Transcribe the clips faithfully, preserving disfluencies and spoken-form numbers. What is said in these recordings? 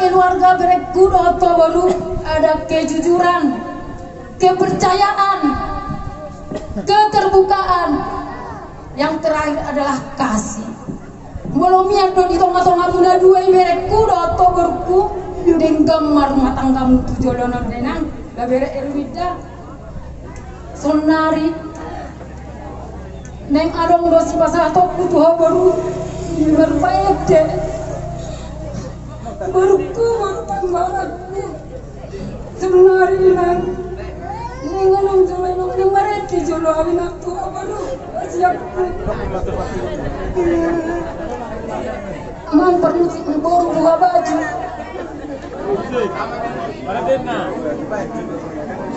Keluarga berengku dohot ho boru, ada kejujuran, kepercayaan, keterbukaan. Yang terakhir adalah kasih. Molo mian do di tonga-tongamuna dua i berengku dohot ho borungku, denggan ma rumah tanggamu tu joloan on, Inang, babere Erwinda. Saonnari naeng adong do sipasahatonku tu ho boru, marpaende. Borungku, boru panggoarangku. Saonnari, Inang, naeng adong jolo, naeng marende jolo au, Inang, tu ho boru. Siap. Amang parmusik ni boru, buha baju.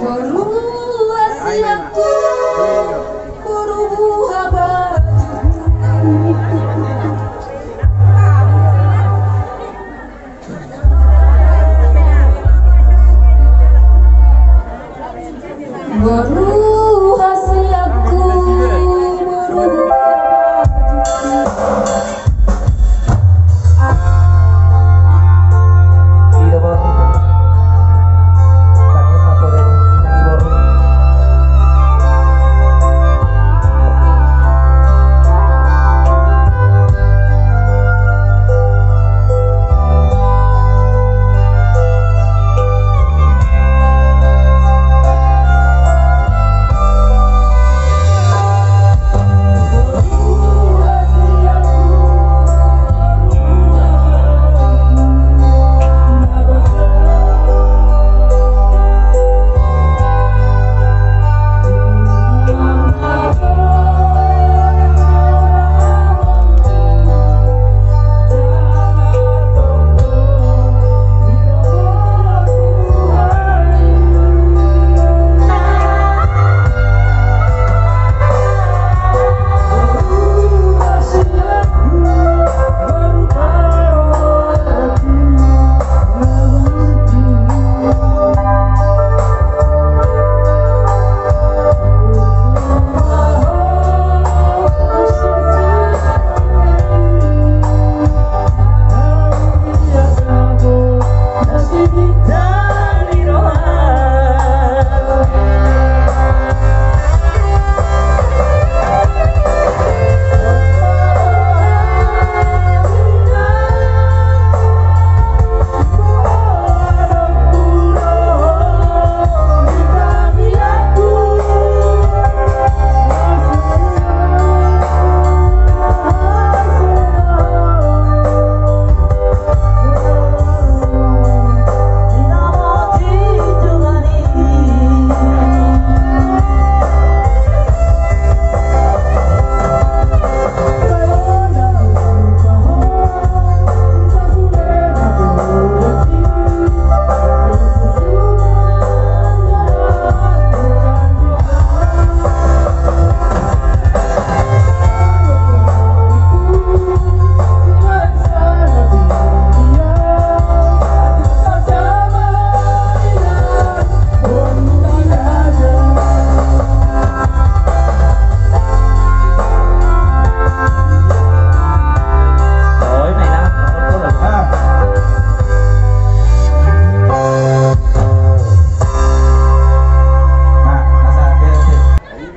Boru hasianku, boru buha baju. Boru hasianku, boru.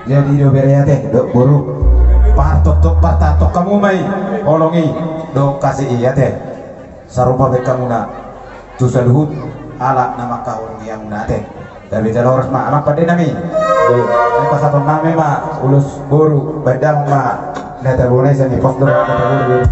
Jadi do bere ate dohot boru, partoto, partato hamu ma i, holong i dohot kasih i ate. Sarupa baen hamuna tu saluhut halak na mangkaholongi hamuna ate. Gabe jala horas ma amang pande nami. Naeng pasahaton nami ma ulos boru, baen damang ma na tabo na i, sian i pos do na tabo.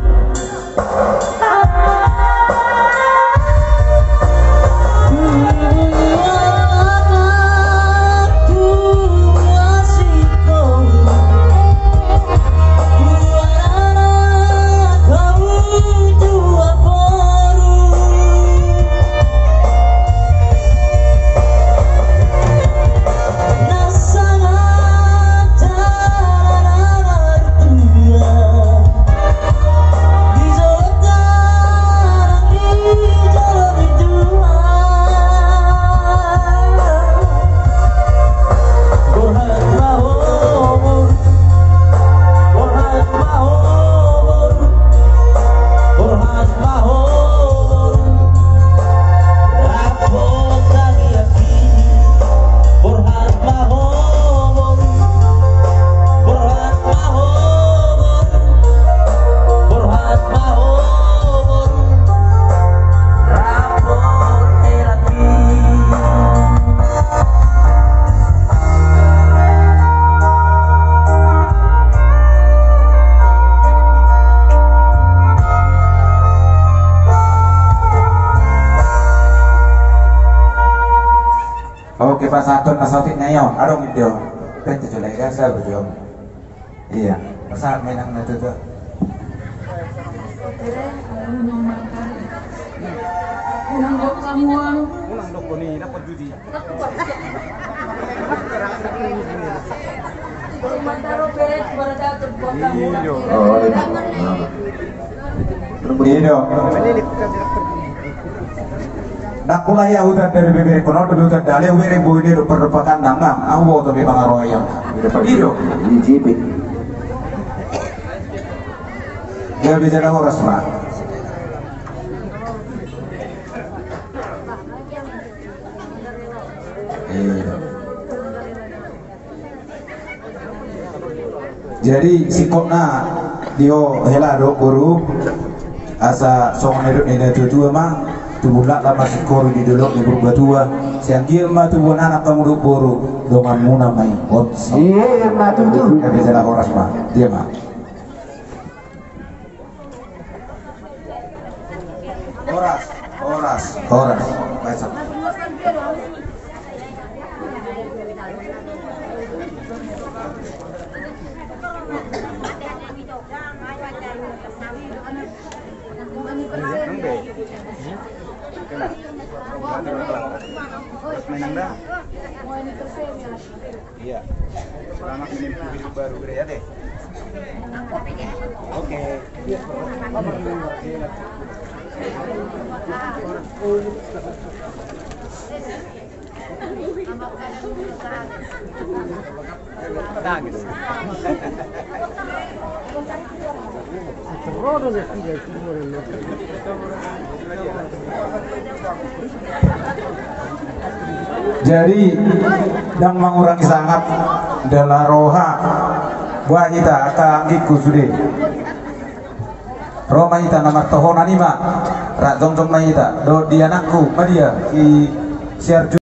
Pasahaton na saotik na i on, adong i di on. Pente jolai gasa berjuang. Iya, pasahat ma inang na tutu. Unang dok samuang. Unang dok koni dapat judi. Iyo. Iyo. Ndang pola ia huta dari bebere kono tu huta dale bebere boy dia do perempatan nang nang. Au bo tapi pangaroyan. Iyo. Gabe jala horas ma. Iyo. Jadi singkotna di ho hela do boru, asa songon na nidok ni natuatua ma, tubu laklak ma singkoru di dolok ni Purbatua, sai anggiat ma tubuan anak hamu dohot boru, donganmuna ma i. Ot. Iya ma tutu. Gabe jala horas ma. Dia ma. Horas, horas, horas. Baik, Sam. Main nang da. Iya. Selamat menempuh hidup baru, Bre, ya, deh. Oke. Jadi, ndang mangurangi sangap, ndang la roha. Buat hita, angka anggingku sude. Ro ma hita na martohonan i ma. Rap jongjong ma hita. Dohot di anakku, ma dia, si, si Arjuna.